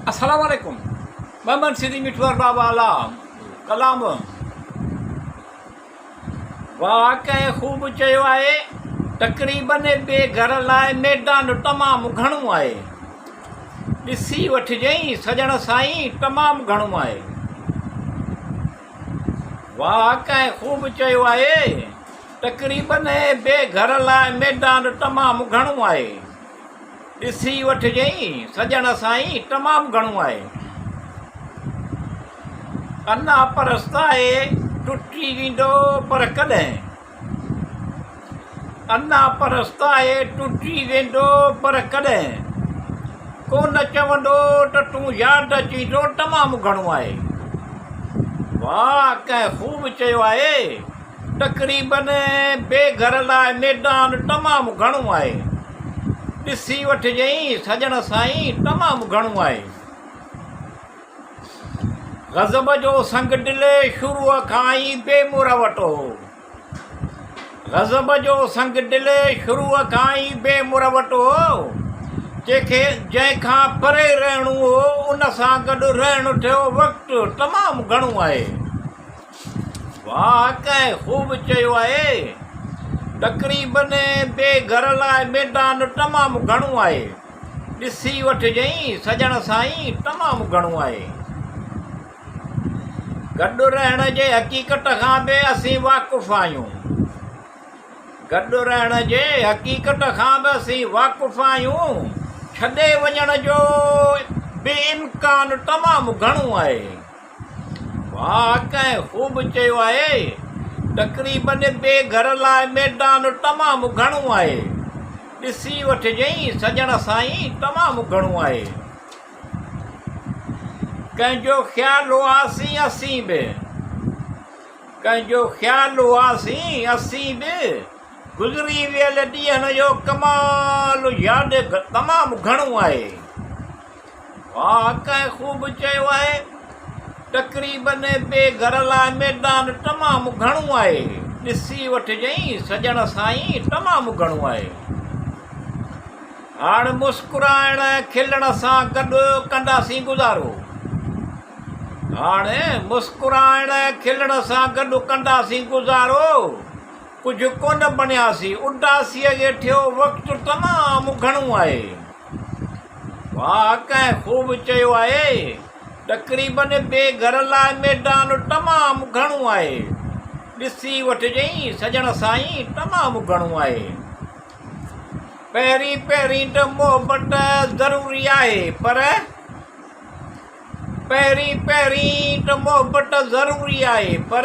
السلام عليڪم محمد سنڌي مٺو ارباب اعليٰ ڪلام واهه ڪنهن خوب چيو آهي تقريبن بي گهر لاء ميدان تمام گهڻو آهي ڏسي وٺجئين سڄڻ سائين تمام گهڻو آهي واهه ڪنهن خوب چيو آهي تقريبن بي گهر لاء ميدان تمام گهڻو آهي ڏسي وٺجئين سڄڻ سائين تمام گهڻو آهي. انا پرست آهي ٽٽي ويندو پر ڪڏهن. انا پرست آهي ٽٽي ويندو پر ڪڏهن. ڪونه چوندو ته تون ياد اچيندو تمام گهڻو آهي. واهه ڪنهن خوب چيو آهي. تقريبن بي گهر لاء ميدان تمام گهڻو آهي. ڏسي وٺجئين سڄڻ سائين تمام گهڻو آهي. غضب جو سنگ دل شروع کان ئي بي مروت هو. غضب جو سنگ دل شروع کان ئي بي مروت هو. جنهن کان پري رهڻو هو ان سان گڏ رهڻ ٿيو وقت تمام گهڻو آهي. واهه ڪنهن خوب چيو آهي. تقريبن بي گهر لاء ميدان تمام گهڻو آهي. ڏسي وٺجئين سڄڻ سائين تمام گهڻو آهي. گڏ رهڻ جي حقيقت کان به اسين واقف آهيون. گڏ رهڻ جي حقيقت کان به اسين واقف آهيون. ڇڏي وڃڻ جو به امڪان تمام گهڻو آهي. واهه ڪنهن خوب چيو آهي. تقريبن بي گهر لاء ميدان تمام گهڻو آهي. ڏسي وٺجئين سڄڻ سائين تمام گهڻو آهي. ڪنهن جو خيال هئاسين اسين به. ڪنهن جو خيال هئاسين اسين به. گذري ويل ڏينهن جو ڪمال ياد تمام گهڻو آهي. واهه ڪنهن خوب چيو آهي. تقريبن بي گهر لاء ميدان تمام گهڻو آهي. ڏسي وٺجئين سڄڻ سائين تمام گهڻو آهي. هاڻ مسڪرائڻ کلڻ سان گڏ ڪنداسين گذارو. هاڻ مسڪرائڻ کلڻ سان گڏ ڪنداسين گذارو. ڪجهه ڪونه بڻياسين اداسيء کي ٿيو وقت تمام گهڻو آهي. واهه ڪنهن خوب چيو آهي. تقريبن بي گهر لاء ميدان تمام گهڻو آهي. ڏسي وٺجئين سڄڻ سائين تمام گهڻو آهي. پهرين پهرين ته محبت ضروري آهي پر. پهرين پهرين ته محبت ضروري آهي پر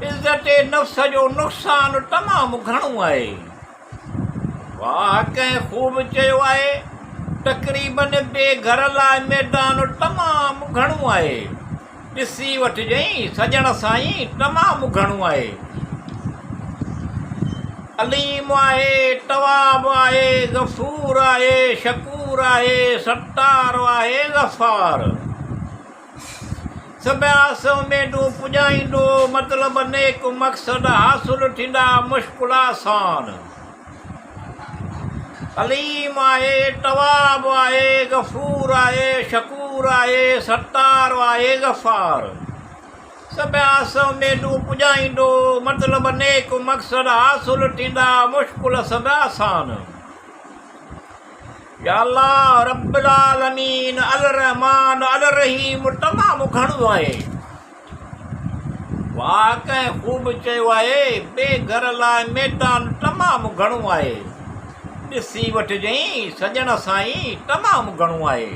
عزت نفس جو نقصان تمام گهڻو آهي. واهه ڪنهن خوب چيو آهي. تقريبن بي گهر لاء ميدان تمام گهڻو آهي. ڏسي وٺجئين سڄڻ سائين تمام گهڻو آهي. عليم آهي، تواب آهي، غفور آهي، شڪور آهي، ستار آهي، غفار. سڀ آس اميدون پڄائيندو، مطلب نيڪ مقصد حاصل ٿيندا، مشڪل آسان. عليم آهي، تواب آهي، غفور آهي، شڪور آهي، ستار آهي، غفار. سڀ آس اميدون پڄائيندو، مطلب نيڪ مقصد حاصل ٿيندا، مشڪل سڀ آسان. يا الله رب العالمين الرحمان الرحيم تمام گهڻو آهي. واهه ڪنهن خوب چيو آهي بي گهر لاء ميدان تمام گهڻو آهي. ڏسي وٺجئين سڄڻ سائين تمام گهڻو آهي.